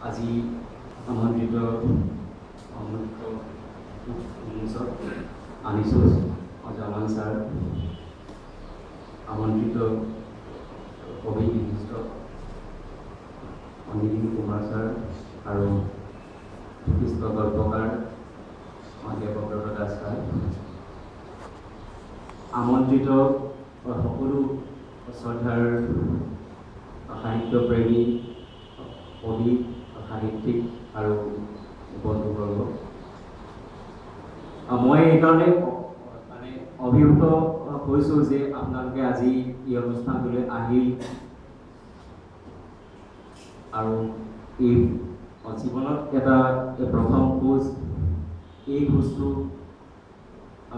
আজি আমন্ত্ৰিত মঞ্চত আনিছোঁ জামান ছাৰ, আমন্ত্ৰিত কবি বিশিষ্ট অনিল কুমাৰ ছাৰ আৰু বিশিষ্ট গল্পকাৰ দেৱব্ৰত দাস ছাৰ, আমন্ত্ৰিত সকলো শ্ৰদ্ধাৰ সাহিত্যপ্ৰেমী, কবি, সাহিত্যিক আৰু বন্ধুবৰ্গ। মই এইকাৰণে মানে অভিভূত হৈছোঁ যে আপোনালোকে আজি এই অনুষ্ঠানটোলৈ আহিল আৰু এই জীৱনত এটা প্ৰথম খোজ, এই খোজটো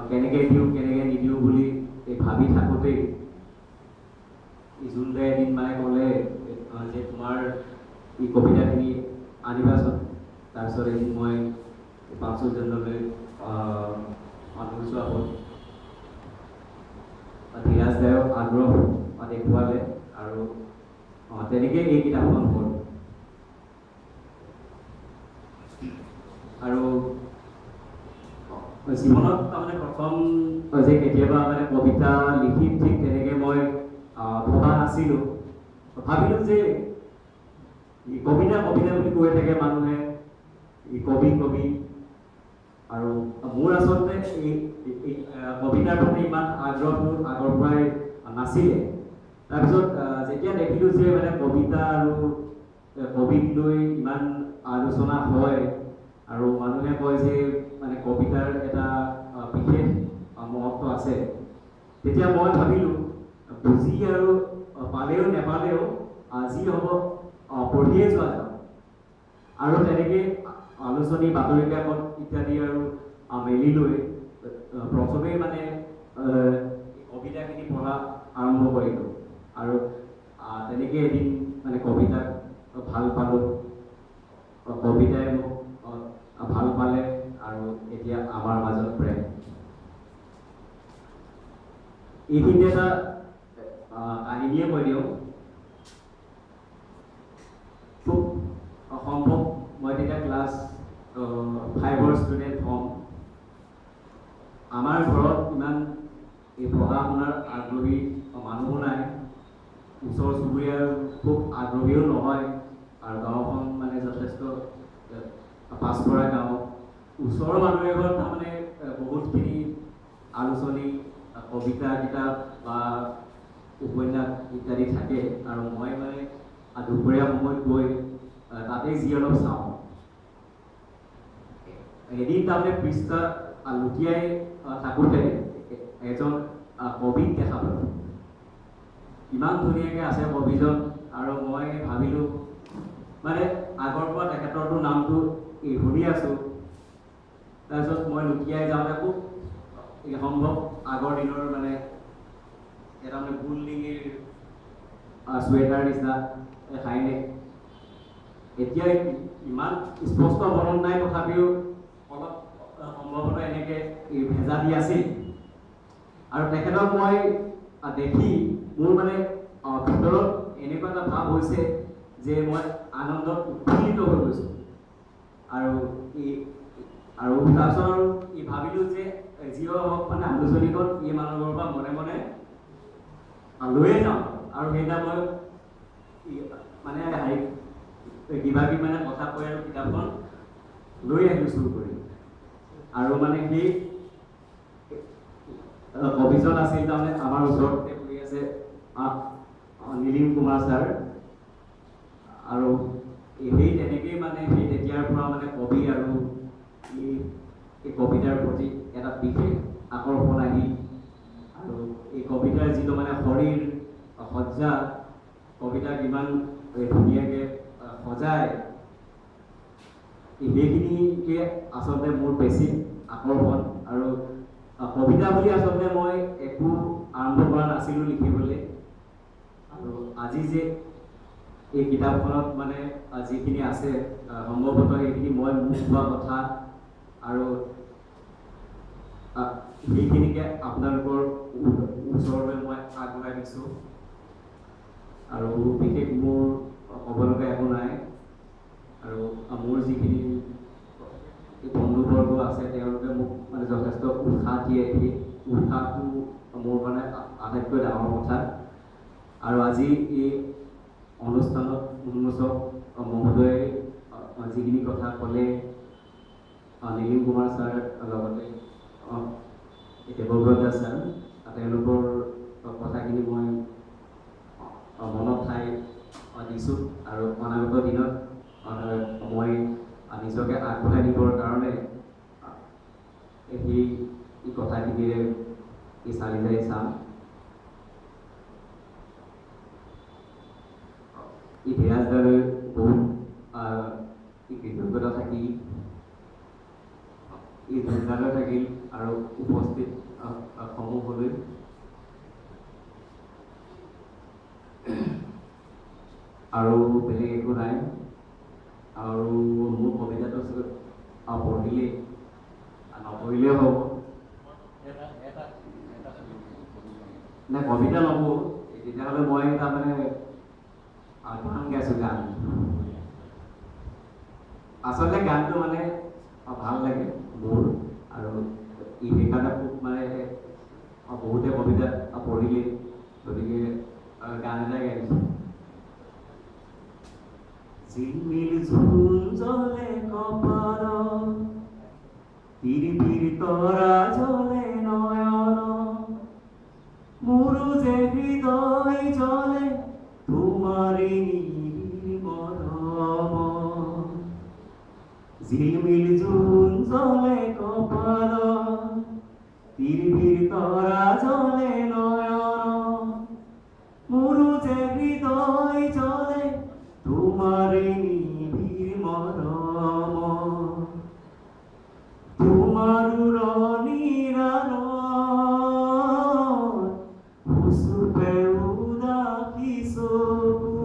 কেনেকৈ দিওঁ কেনেকৈ নিদিওঁ বুলি এই ভাবি থাকোঁতেই জোনদাই এদিন মানে ক'লে যে তোমাৰ এই কবিতাখিনি আনিবাচোন। তাৰপিছত এদিন মই পাঁচজনলৈ লৈ যোৱা হ'ল। ধীৰাজ দায়ক আগ্ৰহ দেখুৱালে আৰু তেনেকেই এই কিতাপখন হ'ল। আৰু জীৱনত তাৰমানে প্ৰথম যে কেতিয়াবা মানে কবিতা লিখিম ঠিক তেনেকৈ মই ভবা নাছিলোঁ। ভাবিলোঁ যে কবিতা কবিতা বুলি কৈ থাকে মানুহে, কবি কবি, আৰু মোৰ আচলতে এই কবিতাৰ প্ৰতি ইমান আগ্ৰহটো আগৰ পৰাই নাছিলে। তাৰপিছত যেতিয়া দেখিলোঁ যে মানে কবিতা আৰু কবিক লৈ ইমান আলোচনা হয় আৰু মানুহে কয় যে মানে কবিতাৰ এটা বিশেষ মহত্ব আছে, তেতিয়া মই ভাবিলোঁ বুজি আৰু পালেও নেপালেও যি হ'ব পঢ়িয়ে যোৱা যাওক। আৰু তেনেকৈ আলোচনী, বাতৰি কাকত ইত্যাদি আৰু মেলি লৈ প্ৰথমেই মানে কবিতাখিনি পঢ়া আৰম্ভ কৰিলোঁ আৰু তেনেকৈ এদিন মানে কবিতাক ভাল পালোঁ, কবিতাই মোক ভাল পালে আৰু এতিয়া আমাৰ মাজত প্ৰেম। এইখিনিতে এটা কাহিনীয়ে কৈ দিওঁ। খুব অসম্ভৱ, মই তেতিয়া ক্লাছ 5ৰ ষ্টুডেণ্ট হ'ম। আমাৰ ঘৰত ইমান এই পঢ়া শুনাৰ আগ্ৰহী মানুহো নাই, ওচৰ চুবুৰীয়াৰ খুব আগ্ৰহীও নহয়, আৰু গাঁওখন মানে যথেষ্ট পাছপৰা গাঁও। ওচৰৰ মানুহ এঘৰত তাৰমানে বহুতখিনি আলোচনী, কবিতা কিতাপ বা উপন্যাস ইত্যাদি থাকে আৰু মই মানে দুপৰীয়া সময়ত গৈ তাতেই যি অলপ চাওঁ। এদিন তাৰমানে পৃষ্ঠা লুটিয়াই থাকোঁতে এজন কবিক দেখা পালোঁ। ইমান ধুনীয়াকৈ আছে কবিজন, আৰু মই ভাবিলোঁ মানে আগৰ পৰা তেখেতৰতো নামটো শুনি আছোঁ। তাৰপিছত মই লুটিয়াই যাওঁতে খুব সম্ভৱ আগৰ দিনৰ মানে এটা মানে গোল ডিঙিৰ চুৱেটাৰ নিচিনা হাইনেক, এতিয়া ইমান স্পষ্ট মনত নাই, তথাপিও অলপ সম্ভৱতঃ এনেকৈ ভেজা দি আছিল। আৰু তেখেতক মই দেখি মোৰ মানে ভিতৰত এনেকুৱা এটা ভাৱ হৈছে যে মই আনন্দত উৎফুল্লিত হৈ গৈছোঁ। আৰু আৰু তাৰপিছত আৰু ভাবিলোঁ যে যি হওক মানে আলোচনীখন এই মানুহৰ পৰা মনে মনে লৈয়ে যাওঁ। আৰু সেইদিনা মই মানে হেৰি কিবা কিবি মানে কথা কৈ আৰু কিতাপখন লৈ আহিলোঁ চুৰ কৰি। আৰু মানে সেই কবিজন আছিল তাৰমানে আমাৰ ওচৰতে বহি আছে নীলিম কুমাৰ ছাৰ। আৰু সেই তেনেকেই মানে সেই তেতিয়াৰ পৰা মানে কবি আৰু এই কবিতাৰ প্ৰতি এটা বিশেষ আকৰ্ষণ আহিল। আৰু এই কবিতাৰ যিটো মানে শৰীৰ সজ্জা, কবিতাক ইমান ধুনীয়াকৈ সজায়, সেইখিনিকে আচলতে মোৰ বেছি আকৰ্ষণ। আৰু কবিতা বুলি আচলতে মই একো আৰম্ভ কৰা নাছিলোঁ লিখিবলৈ। আৰু আজি যে এই কিতাপখনত মানে যিখিনি আছে সম্ভৱতঃ সেইখিনি মই মোক কোৱা কথা আৰু সেইখিনিকে আপোনালোকৰ ওচৰলৈ মই আগবঢ়াই দিছোঁ। আৰু বিশেষ মোৰ ক'ব লগা একো নাই। আৰু মোৰ যিখিনি বন্ধুবৰ্গ আছে তেওঁলোকে মোক মানে যথেষ্ট উৎসাহ দিয়ে। সেই উৎসাহটো মোৰ কাৰণে আটাইতকৈ ডাঙৰ কথা। আৰু আজি এই অনুষ্ঠানত উন্মোচক মহোদয়ে যিখিনি কথা ক'লে, নীলিম কুমাৰ ছাৰ লগতে দেৱব্ৰত দাস ছাৰ, তেওঁলোকৰ কথাখিনি মই মনত ঠাই দিছোঁ আৰু অনাগত দিনত মই নিজকে আগবঢ়াই নিবৰ কাৰণে সেই কথাখিনিৰে চালি জাৰি চাম। এই ধীৰাজ দালৈ বহুত কৃতজ্ঞতা থাকিল, এই ধন্যবাদ থাকিল আৰু উপস্থিত সমূহলৈ। আৰু বেলেগ একো নাই। আৰু মোৰ কবিতাটো পঢ়িলেই, নপঢ়িলেও হ'ব নাই, কবিতা নকওঁ তেতিয়াহ'লে মই তাৰমানে গান গাইছোঁ। গান আচলতে গানটো মানে ভাল লাগে মোৰ, আৰু সেইকাৰণে খুব মানে বহুতে কবিতা পঢ়িলেই, গতিকে গান এটাই গাই দিছোঁ। জিলমিল জোন জ্বলে কপাল, তিৰবিৰ তৰা জ্বলে নয়ন, মোৰো যে হৃদয় জ্বলে তোমাৰে নিবিড় মৰম। ঝিলমিল জোন জ্বলে কপাল, তিৰবিৰ তৰা জ্বলে নয়ন, মোৰো যে হৃদয় জ্বলে তোমাৰে নিবিড় মৰম। তোমাৰ নিৰানত হুসুপে উদাসী চকু,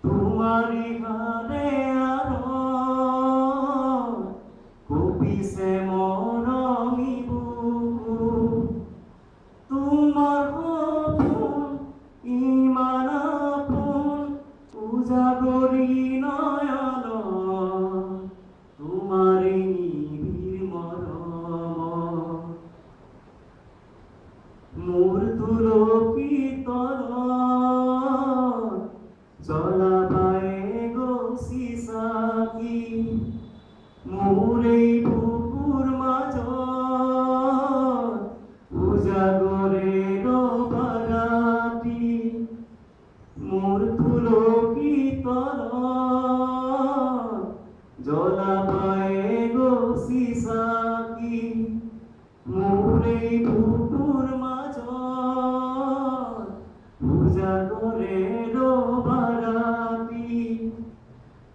তোমাৰি হাৰে আঁৰত কঁপিছে মৰমী বুকু। তোমাৰ সপোন ইমান আপোন উজাগৰী নয়ন, তোমাৰে নিবিড় মৰম। মোৰ তুলসী তলত জ্বলাবাই গছি চাকি, মোৰ এই বুকুৰ মাজত উজাগৰে ৰবা ৰাতি। মোৰ তুলসী তলত জ্বলাবাই গছি চাকি, মোৰ এই বুকুৰ মাজত উজাগৰে ৰবা ৰাতি।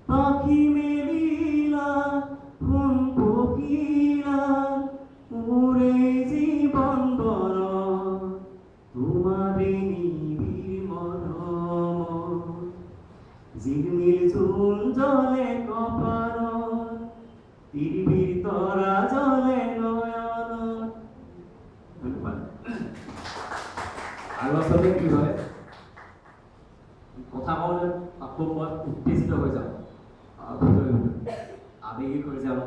পাখি মেলিলা সোণ পখিলা মোৰ এই জীৱন বন, তোমাৰে নিবিড় মৰম। জিলমিল জোন জ্বলে কপালত, তিৰবিৰ তৰা জ্বলে নয়নত। ধন্যবাদ। আৰু আচলতে কি হয়, কথা কওঁতে খুব মই উত্তেজিত হৈ যাওঁ, আৱেগিক হৈ যাওঁ,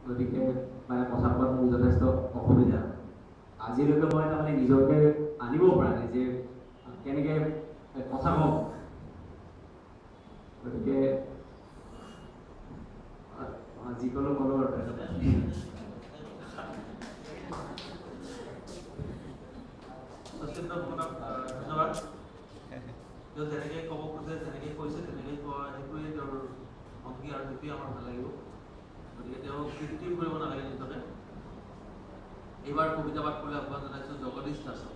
গতিকে মানে কথা কোৱাত মোৰ যথেষ্ট অসুবিধা। আজিলৈকে মই তাৰমানে নিজকে আনিব পৰা নাই যে কেনেকৈ কথা কওঁ, গতিকে যিকোনো ক'লো আৰু। ধন্যবাদ। তেওঁ যেনেকৈ ক'ব খোজে, যেনেকৈ কৈছে তেনেকৈ কোৱা, সেইটোৱে তেওঁৰ ভংগী আৰু সেইটোৱে আমাৰ ভাল লাগিব। গতিকে তেওঁ কৃত্ৰিম কৰিব নালাগে নিজকে। এইবাৰ কবিতা পাঠ কৰিবলৈ আহ্বান জনাইছোঁ জগদীশ দাসক।